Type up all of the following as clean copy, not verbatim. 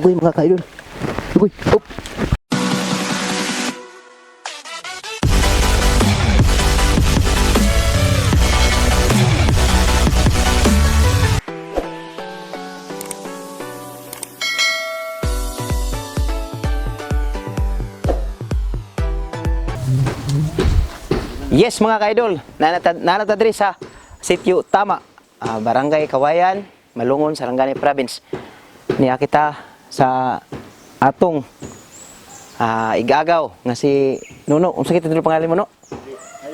Agoy mga ka-idol. Agoy. Up. Yes mga ka-idol, nanata diri sa Sitio Tama, Barangay Kawayan, Malungon, Sarangani Province. Niya kita sa atong igagaw nga si Nuno. Unsa kita dito pangalan mo no?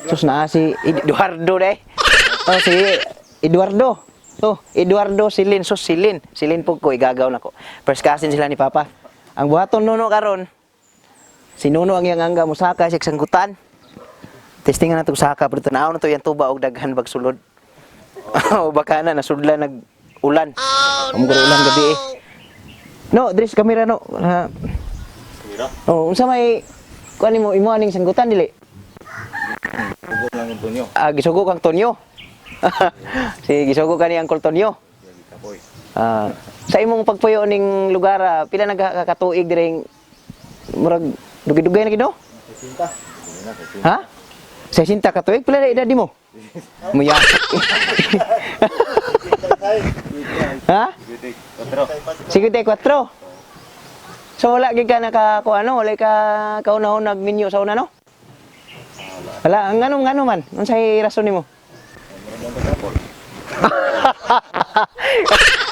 Sus na si Eduardo de. Oh si Eduardo. Oh, Eduardo Silin, sus Silin. Silin pug ko igagaw nako. First cousin sila ni Papa. Ang buhaton Nuno karon, si Nuno ang iyang angga musaka sa sanggutan. Testingan na to saka pero tanaw na to yang tuba og daghan bag sulod. O baka na nasudlan nag ulan. Oh, no. Ulan gabi eh. No, dres kamera no. Kamera? Oh, unsa may kuan nimo imo aning sanggutan dili? Ugong lang yung tunyo. Ah, gisugo kang Tonyo. Si gisugo kani Uncle Tonyo. Kapoy. Ah, sa imong pagpuyo ning lugar, pila nagkakatuig diring murag dugay-dugay na gid no? Sinta. Sige na, sinta. Ha? 60 ka tuig pila na edad nimo? Muya. Ha? Otro. 54. So wala gid ka naka ko ano, wala ka kaunahon nagminyo sa una no? Wala, ang ngano ngano man? Unsay rason nimo?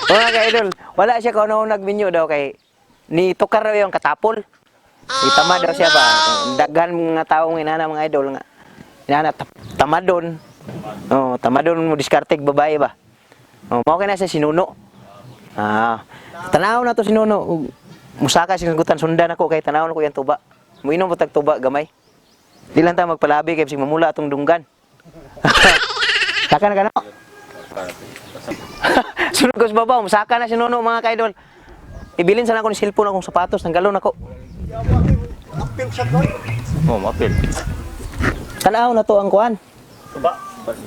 Mga ka-idol, wala siya kaunahon nagminyo daw kay ni tukar raw yung katapol. Itama daw siya ba? Daghan mga taong inana mga idol nga. Inana tamadon. Oh, tamadon mo diskarte babae ba? Oh, mao kay na siya sinuno. Ah, tanaw na to si Nuno. Ug musaka sig sanggutan sundan ako kay tanaw na ko yang tuba. Muinom pa tag tuba gamay. Di lang ta magpalabi kay bisig mamula atong dunggan. Saka na kano. Sunod ko sa babaw, musaka na si Nuno mga kaidol. Ibilin sana ako ni cellphone akong sapatos, tanggalon ako. Oh, mapil. Tanaw na to ang kuan. Tuba.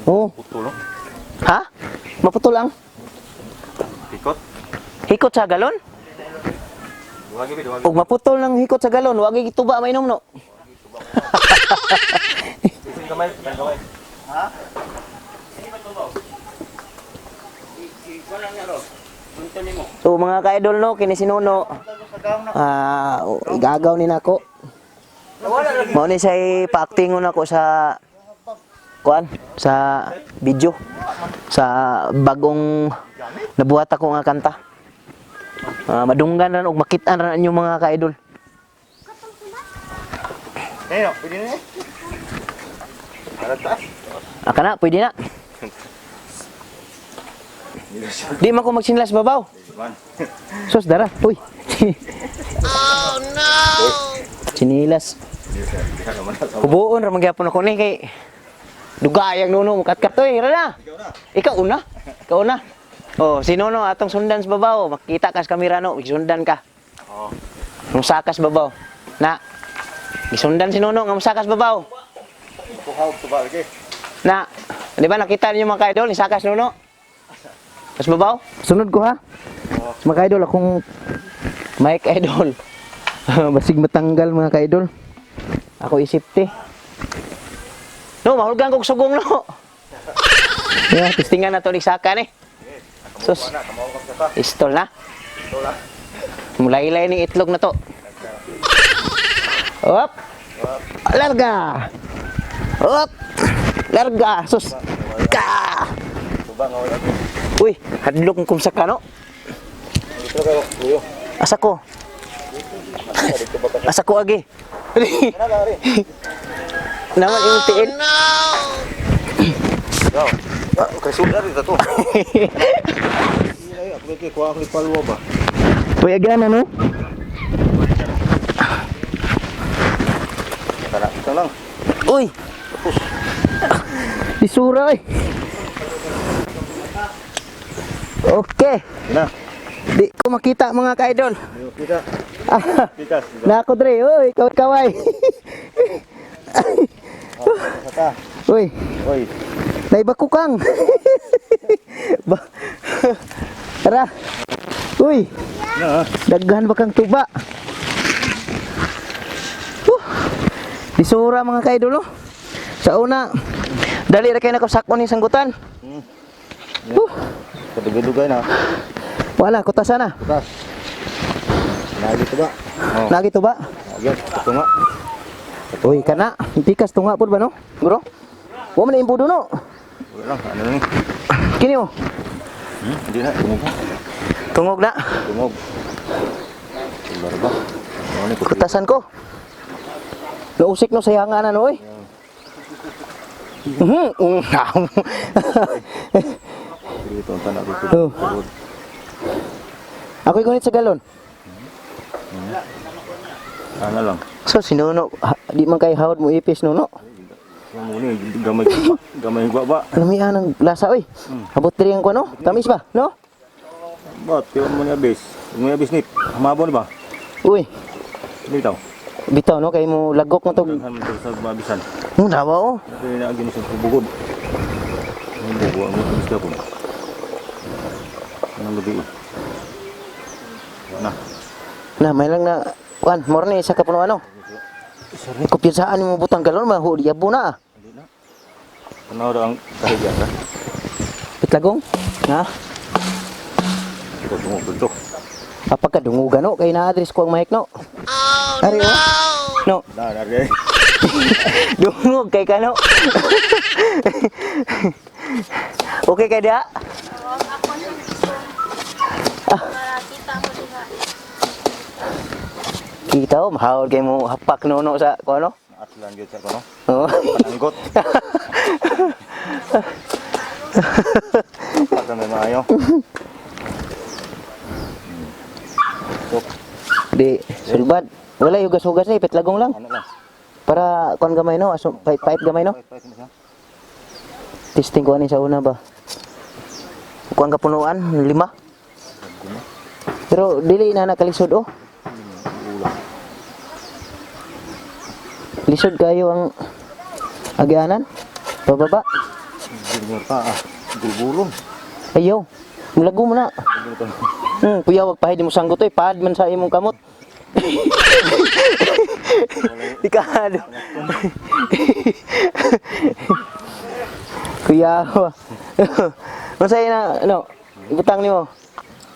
Oh, Putulong. ha? Maputol ang Ikot. hikot sa galon? Duha gibi, duha Ug maputol ng hikot sa galon, wag tuba mainom no. Isin kamay, isin kamay. So mga ka-idol no, kini si Nuno. Ah, igagaw ni nako. Mao ni say paaktingon ako sa kuan sa video sa bagong nabuhat ako nga kanta. Ah, madunggan ran og makit-an ran inyong mga ka-idol. Eh, no, pwede na eh. Alat taas. Ah, kana, pwede na. Di man ko magsinlas babaw. Man. Sus dara. Uy. Oh no. Sinilas. Hubuon ra magyapon ako ni kay dugayang nuno mukat-kat oy, ra na. Ikaw una. Ikaw una. Oh, si Nuno atong sundan sa babaw, makita ka sa kamera no, gisundan ka. Oh. Musaka sa babaw. Na. Gisundan si Nuno nga musaka sa babaw. Kuhaw tuba lagi. Na. Di ba nakita niyo mga ka-idol, nisaka si Nuno? Sa babaw? Sunod ko ha. Mga ka-idol, akong mic idol. Basig matanggal mga ka-idol. Ako isip te. No, mahulgan kog sugong no. Yeah, testingan na to ni Saka ni. Sus, Na, kamaw ka saka. istol na. Ito lang. Mulaylay ni itlog na to. Op. Larga. Op. Larga. Sus. Ka. Tuba nga wala. Uy, hadlok kung saka no. Dito kayo, kuyo. Asa ko? Dito ba ka? Asa ko agi? Ano lari? Naman imong tiil. Go. Ah, kay sudar dito to. Ay, ako kay kuha ako ni palwa ba. Uy, agana no? Tara, ito lang. Uy! Bisura eh. Okay. Na. Di ko makita mga ka-idol. Kita. Ah, Pikas. na ako dre. Uy, kaway kaway. Saka. Uy, Oy. naiba ko kang. Ba- Tara. Uy. Na. Daghan ba kang tuba? Huh. Disura, mga kaidol, oh. Sa una, dali ra kay nakasakon ni sanggutan. Huh. Kadugay-dugay na. Wala, kutasan na. Bukas. Lagi to ba? Oh. Lagi tuba. Lagi. Ito nga. Uy, kana, pikas tunga pud ba, no? Bro. Wa man na imbudo, no. Wala lang. Ano ni? Kini oh. Hindi na. Tungog na. Tungog na. Tungog. Tular ba? Ano ni? Kutasan ko. Nausik no sayanga na, no, oy. Dito ang tanak dito. Oh. Ako'y gunit sa galon. Ano lang. So sinuno, di man kay hawd mo ipis nuno. Yung muna, gamay gamay yung ba? Lamian ang lasa, oy. Abot diri ang kuno. Tamis ba? No? Ba't? Tiwan mo niya base. Mo niya base ni. Hamabon ba? Uy, Dito. bitaw no kay mo lagok mo tog. Daghan mo to sa mabisan. Nawa oh. Ito yung naagin sa bugod. Ang bugo ang gusto ko. Anong gabi eh. Na. Na may lang na kuan morne sa kapuno ano. Kumpiyansaan mo butang galon mahu yabo na. Hindi na. Ano daw ang kahigyan ka? Pitlagong. Ha? Ito tungog dito. Kapag kadungugan no kay na-address ko ang mic no. Oh, Ari, oh. No. Na, na, na. Dungog kay kano. Okay kay dia? Ako na gusto. Para kita mo diha. Kita oh, mahawod kay mo hapak no no sa kuno. Atlan gyud sa kono. Oh. Pananggot. Para may maayo. So, Di sulbad. Wala hugas-hugas ni pitlagong lang. ano lang. Para kuan gamay no, aso pait-pait gamay no. Pait, pait na siya. Testing ko ani sa una ba. Kuan ka punuan, lima. Pero dili na nakalisod oh. Ulam. Lisod kayo ang agianan. Pababa. Junior pa ah. Gulbulon. Ayaw. Mulago mo na. Gulbulon. Kuya, wag pahid mo sanggot oy, pahad man sa imong kamot. Ikado. Kuya, masaya na ano, ibutang nimo.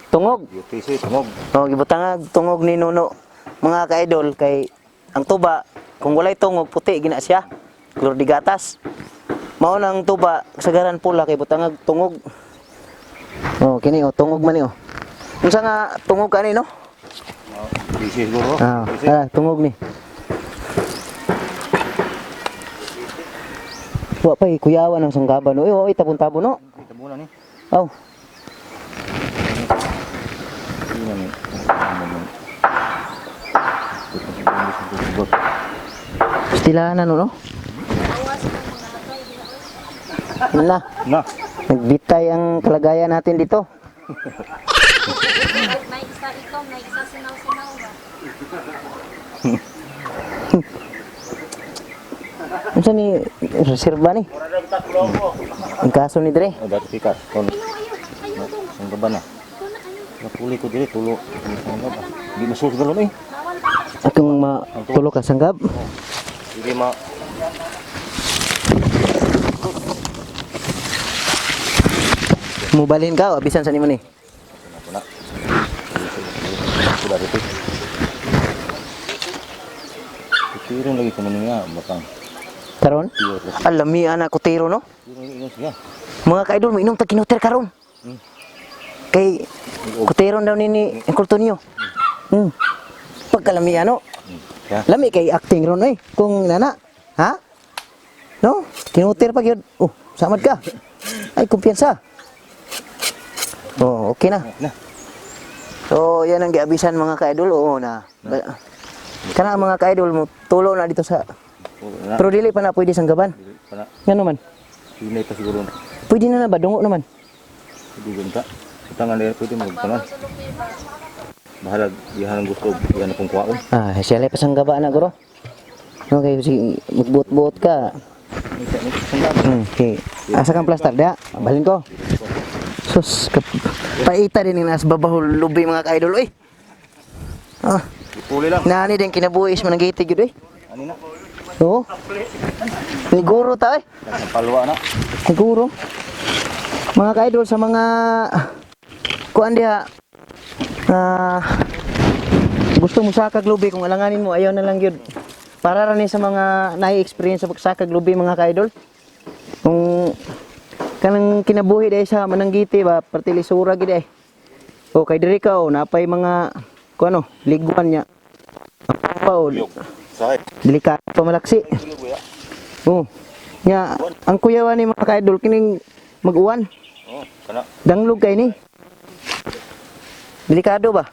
Tungog. UTC tungog. Oh, gibutang nga tungog ni Nuno. Mga ka-idol kay ang tuba kung walay tungog puti gina siya. Klor di gatas. Mao nang tuba sagaran pula kay butangag tungog. Oh, kini oh tungog man ni oh. Unsa nga tungog kani no? UTC siguro. Ah, UTC. ah, tungog ni. Wa pa eh, kuyawan ang sanggaban. Uy, oy, tabon-tabon no. Tabunan ni. Oh, Hindi na ni. Ano man. stilanan no, no? Awas ng mga atay diha oy. Na, Na. nagbitay ang kalagayan natin dito. May isa ikom, may isa sinaw-sinaw ba. Unsa ni reserba ni? Ang kaso ni Dre. Oh, dati pikas. Kon. Ayaw, ayaw, ayaw dong. Ang gaba na. Ito na ayaw. Napuli ko dili tulo. Ang gaba. Di masulod galon eh. Bawal bata sa Akong matulo ka sanggab. Hindi ma Mubalhin ka, abisan sa nimo ni. Ako na. Sudah dito. Kutiron lagi ko niya batang. Karon? Tiyo. Alami ana kutiro no. Tiron lagi siya. Mga ka-idol, mainom ta kinuter karon. Kay kutiron daw ni ni Uncle Tonyo. Pagkalami ano? Ya. Lami kay acting ron oy. Kung nana, ha? No? Kinuter pa gyud. Oh, samad ka. Ay, kumpiyansa. Oh, okay na. Na. So, yan ang giabisan mga ka-idol. Oo na. Kana mga ka-idol mo tulo na dito sa Na. pero dili pa na pwede sanggaban. Dili pa na. Ngano man? Hinay pa siguro. Pwede na na ba dungo naman. Hindi gunta. Tangan na pwede mo tanan. bawal sa lupi ba. Bahala dihan ang gusto, dihan akong kuwaon. Ah, siya pa sanggaba na guro. Okay, si magbuot-buot ka. Okay. Asa kang plaster da? Balin ko. Sus, paita din yung nas babahol lubi mga ka-idol oy. Ah, Puli lang. nani din kinabuhi sa Mananggiti gyud eh. Ani na? Oo. Niguro ta eh. Palwa na. Siguro. Mga ka-idol, sa mga kuan diha gusto mo sakag lubi, kung alanganin mo, ayaw na lang yun. Para ra ni sa mga nai-experience sa pagsakag lubi, mga ka-idol. Kung kanang kinabuhi dahil sa Mananggiti ba, partilisura gid eh. O kay diri ka o napay mga kuan o, liguan niya. Pa o, Sahay. delikado pa malaksi. Oh. Nya, ang kuyawan ni mga ka-idol kining mag-uwan. Oh, kana. Danglog kay ni. Delikado ba?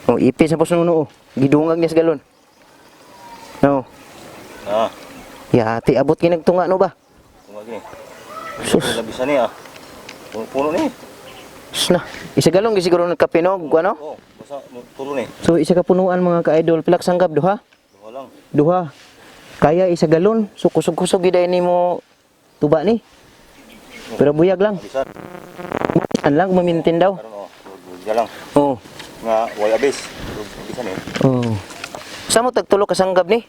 Oh, ipis na po sa nuno. Oh. Gidungag niya sa galon. No. Ah, Yati abot kinagtunga no ba? tungag ni. Sus, Labisan ni ah. Puno ni. sus na. Isa galon gi siguro nagkapinog ano? Oh, basta tulo ni. So isa ka punuan, mga ka-idol, pilak sanggab? Duha? Duha lang. Duha. Kaya isa galon. So kusog-kusog gid nimo tuba ni. Pero buyag lang. Bisan. An lang mamintin daw. Karon oh, buya lang. Oh. Nga way abis. Bisan ni. Oh. Sa mo tagtulo ka sanggab ni?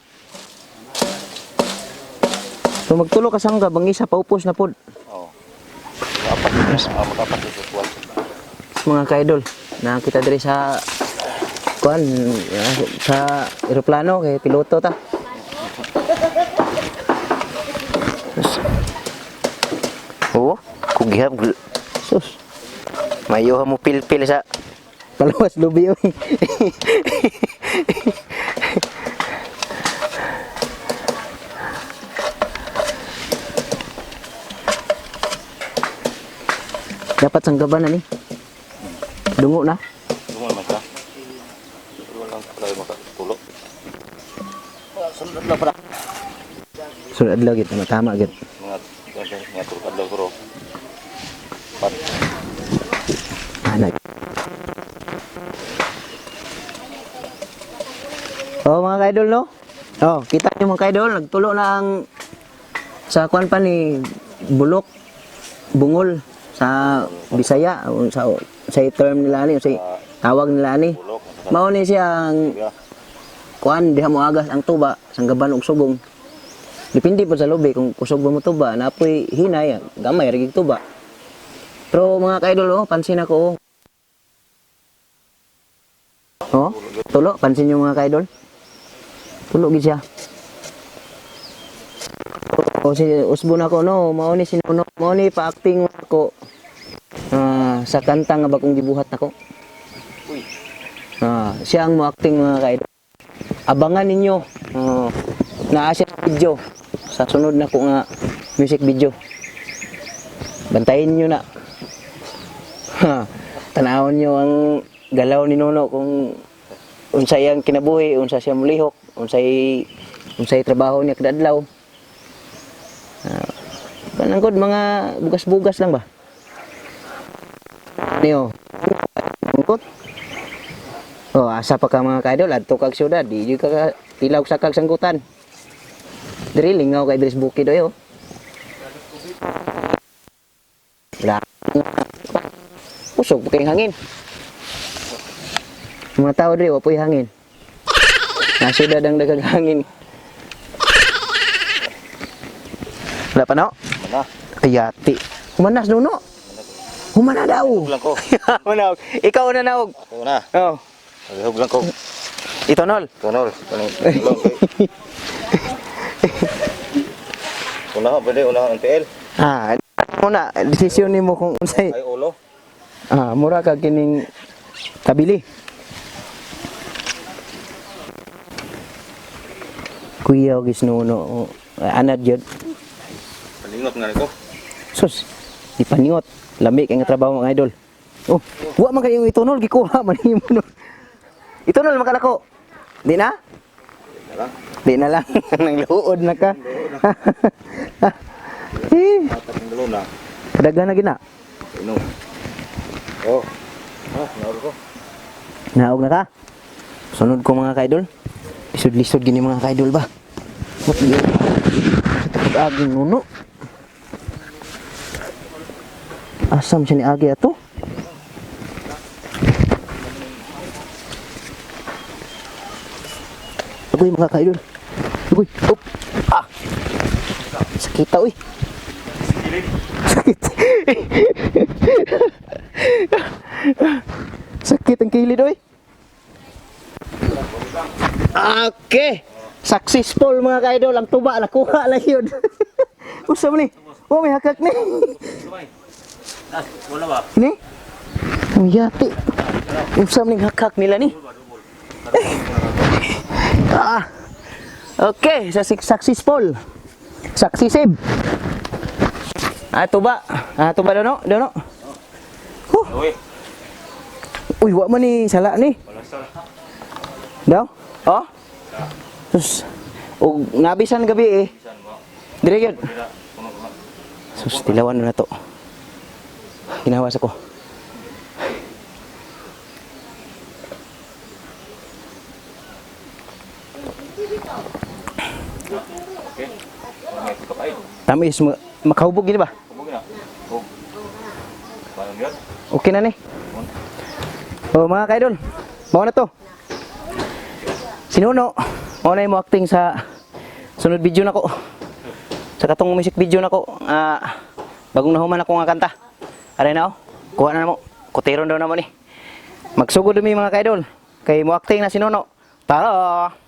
So magtulo ka sanggab, ang isa paupos na pod. Oh. Apat. Ah, makapat sa kuwan. Mga ka-idol, nakita diri sa kuan sa eroplano kay piloto ta. Sus. Oh, kugihab. Sus. Mayo mo pilpil sa paluwas lubi oy. Dapat sanggaban na ni. Dungo na. Dungo naman siya. Dungo lang tayo makatulo. Sunod lang pala. Sunod adlaw gid, tama tama gid. Mga mga tulog adlaw pero. Pat. Ana. Oh, mga ka-idol, no? Oh, kita niyo, mga ka-idol, nagtulo na ang sa kuan pa ni Bulok Bungol sa Bisaya o sa term nila ni, o sa tawag nila ni. Bulok. Mao ni siya ang Yeah. kuan diha mo agas ang tuba sanggaban og sugong. Depende po sa lubi kung kusog ba mo tuba, napoy hinay, gamay ra gig tuba. Pero mga ka-idol, oh, pansin ako oh. Oh, tulo, pansin niyo, mga ka-idol. Tulo gid siya. O si usbo na ko no, mao ni sinuno, mao ni pa-acting ako sa kanta nga bagong gibuhat nako. Uy. Ah, siya ang mo-acting, mga ka-idol. Abangan ninyo. Oh, naa siya sa video sa sunod na ko nga music video. Bantayin niyo na. Ha, tanawon niyo ang galaw ni Nono kung unsay ang kinabuhi, unsa siya mulihok, unsay unsay trabaho niya kada adlaw. Ah, kanang gud mga bugas-bugas lang ba? Niyo. Angkot. Oh, asa pa ka, mga ka-idol, adto kag syudad, di jud ka tilaw sa kag sanggutan. Diri lingaw kay Idris Bukid oy oh. Wala. Usog pa kayong hangin. Mga tao diri wa po'y hangin. Na syudad ang daghang hangin. Wala pa no? Mana. Kayati. Humanas nuno. Humana daw. Lang ko. Humanag. Ikaw na naog. Ako na. Oh. Hug lang ko. Ito nol. Tunol. Tunol. Una, pwede una ang TL. Ah, muna desisyon nimo kung unsay. Ay ulo. Ah, mura ka kining kabili. Kuya og isnuno, oh, anad jud. Palingot nga nito. Sus, di paningot. Lami kay nga trabaho, mga idol. Oh, wa man kayo itunol gikuha man nimo no. Itunol man kanako. Di na? Na lang. Di na lang. Nang luod na ka. Eh, Apat ang dulo na. kadaghan na gina. Inom. Oh. Ah, nauro ko. Naog na ka. Sunod ko, mga kaidol. Lisod-lisod gini, mga kaidol ba. What yun? Sa pag-aging nuno. Asam siya ni Agi ato? Agoy, mga kaidol. Agoy. Up. Ah. Sakita uy. Sakit. Sakit ang kilid uy. Okay. Successful, mga kaidol, ang tuba nakuha lang yun. Usa man ni. Oh, may hakak ni. Ah, wala ba? Ni? Ang yati. Unsa man ning hakak nila ni? Ah. Okay, sa successful. Successive. Ah, tuba. Ah, tuba daw no? Daw no? Huh. Uy, Uy, wa man ni sala ni. wala sala. Daw? Oh? Sus. Og nabisan gabi eh. Bisan mo. Dire gyud. Dira, puno ka. Sus, tilawan na to. Ginawas ako. Okay. May tutok ay. Tamis, makahubog gini ba? Kubog na. Oh. Paano yun? Okay na ni. Oh, mga kaidol, mao na to. Sinuno, mao na yung mo acting sa sunod video nako. Sa katong music video nako, ah, bagong nahuman ako nga kanta. Aray na oh, kuha na mo. Kutiron daw na mo ni. Magsugod mi, mga kaidol. Kay mo acting na si Nuno. Tara!